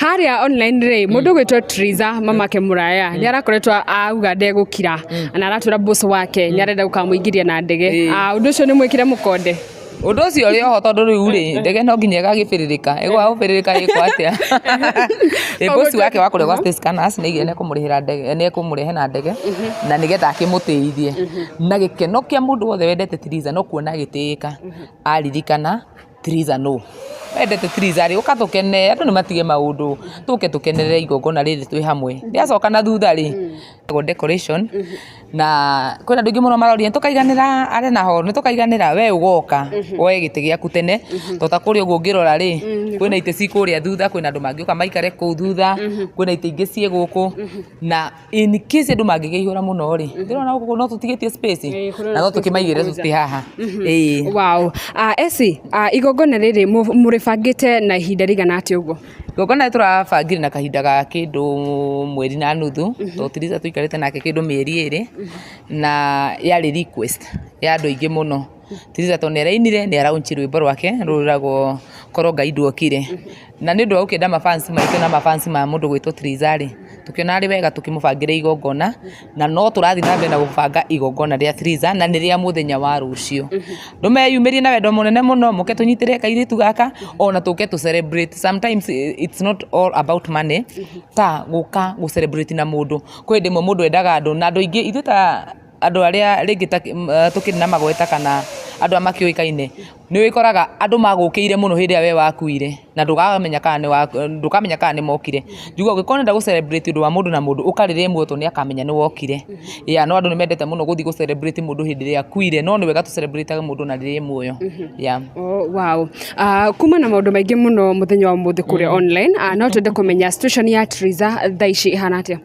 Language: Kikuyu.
Harĩa online rĩ, mũndũ ũgwĩtwo Triza, mamake Mũraya, nĩ arakoretwo auga ndegũkira na aratwĩra boss wake nĩ arenda gũkamũingĩria na ndege. Ah, ũndũ ũcio nĩ mwĩkĩre mũkonde? Ũndũ ũcio ũrĩ oho, tondũ rĩu rĩ, ndege no nginya ĩgagĩbĩrĩrĩka, ĩgwaga gũbĩrĩrĩka ĩkwo atĩa? Ĩ, boss wake wa kũrĩa gwa State Scanners nĩ aigire nĩ ekũmũrĩhĩra ndege, nĩ ekũmũrehe na ndege na nĩgetha akĩmũtĩithie. Na gĩkeno kĩa mũndũ wothe wendete Triza no kuona agĩtĩĩka aririkana Triza no wendete Triza rĩ, ũka tũkene, andũ nĩ matige maũndũ, tũke tũkenerere igongona rĩrĩ twĩ hamwe. Rĩacoka na thutha rĩ, decoration, na kwĩna andũ aingĩ mũno maroria nĩ tũkaiganĩra arena hall, nĩ tũkaiganĩra. We ũgoka woe gĩtĩ gĩaku tene, to ta kũrĩa ũguo ũngĩrora rĩ, kwĩna itĩ ci kũrĩa thutha, kwĩna andũ mangĩũka maikare kũu thutha, kwĩna itĩ ingĩ ciĩ gũkũ, na in case andũ mangĩkĩihũra mũno rĩ, ndĩrona gũkũ no tũtigĩtie space Kũrĩ na no space tũkĩmaigĩre gũkũ tũtĩ haha, ĩĩ. Wow. Esi, igongona rĩrĩ mũrĩbangĩte na ihinda rĩigana atĩa ũguo? Igongona tũrabangire na kahinda ga kĩndũ mweri na nuthu, tondũ Triza tũikarĩte nake kĩndũ mĩeri 2, na yarĩ request ya andũ aingĩ mũno. Triza tondũ nĩ arainire, nĩ araunchi rwĩmbo rwake rwĩragwo "Korwo Ngai Nduokire", na nĩ ũndũ wa gũkĩenda mafans maitũ na mafans ma mũndũ gwĩtwo Triza rĩ, tũkĩona arĩ wega tũkĩmũbangĩra igongona, na no tũrathiĩ na mbere na gũbanga igongona rĩa Triza, na nĩ rĩa mũthenya wa rũciũ. Andũ meyumĩrie na wendo mũnene mũno, mũke tũnyitĩrĩre kairĩtu gaka, ona tũke tũ celebrate. Sometimes it's not all about money, ta gũka gũ celebrate na mũndũ. Kwĩ hĩndĩ ĩmwe mũndũ endaga andũ, na andũ aingĩ ithuĩ ta andũ arĩa rĩngĩ ta tũkĩrĩ na magweta kana andũ arĩa makĩũĩkaine, nĩ wĩkoraga andũ magũkĩire mũno hĩndĩ ĩrĩa we wakuire, na ndũkamenya kana nĩ mokire. Njugaga ũngĩkorwo ũrenda gũ celebrate ũndũ wa mũndũ na mũndũ, ũka rĩrĩa e muoyo, tondũ nĩ akamenya nĩ wokire. Yeah, no andũ nĩ mendete mũno gũthiĩ gũ celebrate mũndũ hĩndĩ ĩrĩa akuire, no nĩ wega tũ celebrate mũndũ na rĩrĩa e muoyo, yeah. Oh, wow. Kuma na maũndũ maingĩ mũno mũthenya wa ũmũthĩ kũrĩa online, no twende kũmenya situation ya Triza thaa ici ĩhana atĩa?